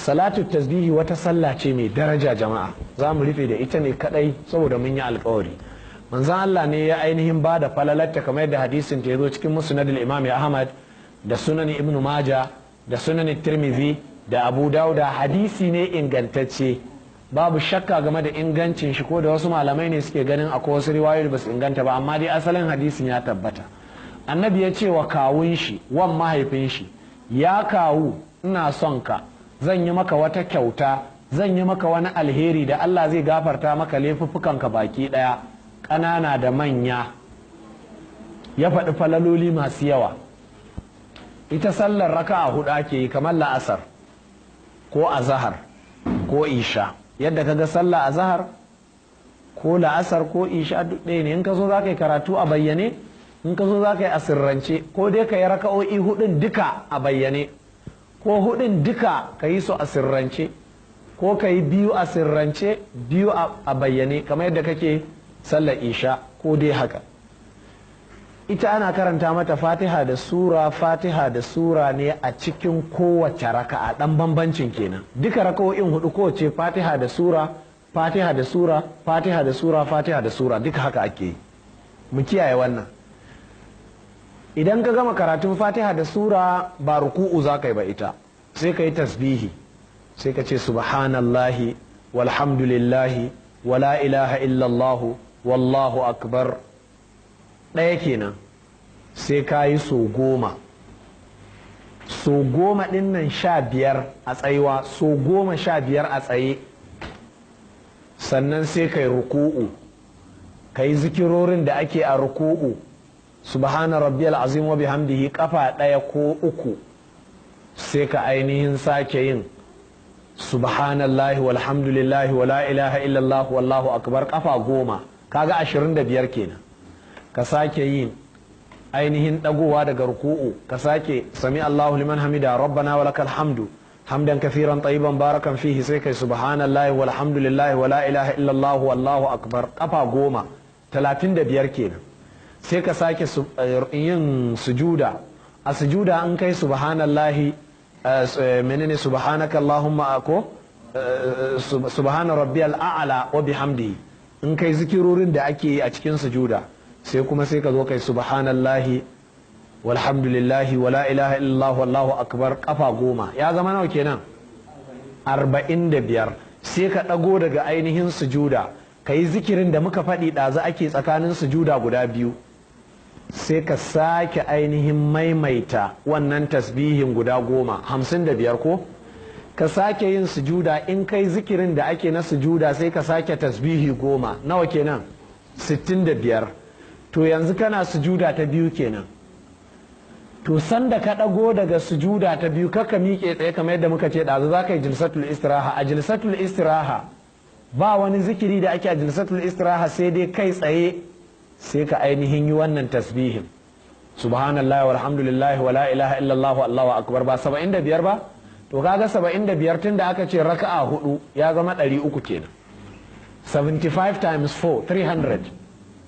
Salatu tasbihi wata sallah ce mai daraja jama'a. Za mu rufe da ita ne kadai saboda mun yi alkawari. Manzon Allah ne ya ainihin ba da falalarta kamar yadda hadisin ta yazo cikin Musnadul Imam Ahmad da Sunan Ibn Majah da Sunan Tirmidhi da Abu Dawuda. Hadisi ne ingantacce, babu shakka game da ingancin shi, ko da wasu malamai ne suke ganin akwai wasu riwayoyi ba su inganta ba, amma dai asalin hadisin ya tabbata. Annabi ya ce wa kawun shi, wan mahaifin shi, ya kawu, ina son ka, zan yi maka wata kyauta, zan yi maka wani alheri da Allah zai gafarta maka laifuffukanka baki ɗaya, ƙanana da manya. Ya faɗi falaloli masu yawa. Ita sallar raka'a huɗu ake yi kamar la'asar ko azahar ko isha. Yadda kaga sallah azahar ko la'asar ko isha duk ɗaya ne. In ka so za ka yi karatu a bayyane, in ka so za ka yi a sirrance, ko dai ka yi raka'o'i hudun duka a bayyane, ko hudun duka ka yi su a sirrance, ko ka yi biyu a sirrance biyu a bayyane kamar yadda kake sallar isha, ko dai haka. Ita ana karanta mata Fatiha da sura, Fatiha da sura ne a cikin kowace raka'a. Dan bambancin kenan, duka raka'o'in hudu kowace Fatiha da sura, Fatiha da sura, Fatiha da sura, Fatiha da sura, duka haka ake yi. Mu kiyaye wannan. Idan ka gama karatun Fatiha da sura, ba ruku'u za ka yi ba ita, sai ka yi tasbihi, sai ka ce subhanallahi walhamdulillahi wala ilaha illallah wallahu akbar. Ɗaya kenan. Sai ka yi so 10, so 10 ɗin nan 15 a tsayuwa, so 15 a tsaye. Sannan sai ka yi ruku'u, ka yi zikirorin da ake a ruku'u, subhana rabbiyal azim wa bihamdihi kafa ɗaya ko uku. Sai ka ainihin sake yin subhanallahi walhamdulillahi wala ilaha illallah wallahu akbar kafa 10, kaga 25 kenan. Ka sake yin ainihin dagowa daga ruku'u, ka sake sami Allahu liman hamida, rabbana walakal hamdu hamdan kathiran tayyiban barakan fihi, sai kai subhanallahi walhamdulillahi wala ilaha illallah wallahu akbar kafa 10, 35 kenan. Sai ka sake yin sujuda. A sujuda in kai subhanallahi, menene, subhanaka allahumma ko subhana rabbiyal a'la wa bihamdihi, in kai zikirorin da ake yi a cikin sujuda, sai kuma sai ka zo kai subhanallahi walhamdulillahi wala ilaha illallah wallahu akbar kafa 10, ya zama nawa kenan? 45. Sai ka ɗago daga ainihin sujuda, ka yi zikirin da muka faɗi ɗazu ake tsakanin sujuda guda biyu, sai ka sake ainihin maimaita wannan tasbihin guda 10, 55 ko? Ka sake yin sujuda, in kai zikirin da ake na sujuda sai ka sake tasbihi 10, nawa kenan? 65. To yanzu kana sujuda ta biyu kenan. To sanda ka ɗago daga sujuda ta biyu, kaka miƙe tsaye kamar yadda muka ce ɗazu, za ka yi jilsatul istiraha. A jilsatul istiraha ba wani zikiri da ake a jilsatul istiraha, sai dai kai tsaye sai ka ainihin yi wannan tasbihin, subhanallahi walhamdulillahi wala ilaha illallah wallahu akbar, ba 75 ba? To kaga 75 tun da aka ce raka'a hudu ya zama 300 kenan. 75 times 4, 300.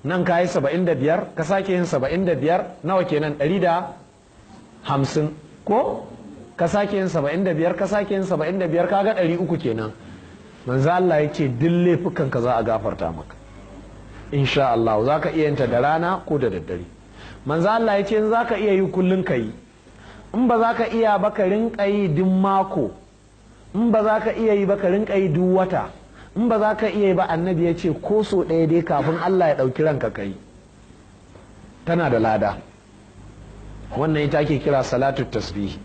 Nan ka yi 75, ka sake yin 75, nawa kenan? 150 ko? Ka sake yin 75, ka sake yin 75, kaga 300 kenan. Manzo Allah ya ce duk laifukan ka za a gafarta maka insha Allah. Za ka iya yinta da rana ko da daddare. Manzo Allah ya ce in za ka iya yi kullun ka yi, in ba za ka iya ba ka rinka yi duk mako, in ba za ka iya yi ba ka rinka yi duk wata, in ba za ka iya yi ba, annabi ya ce ko so ɗaya dai kafin Allah ya ɗauki ranka ka yi, tana da lada. Wannan ita ake kira salatu tasbih.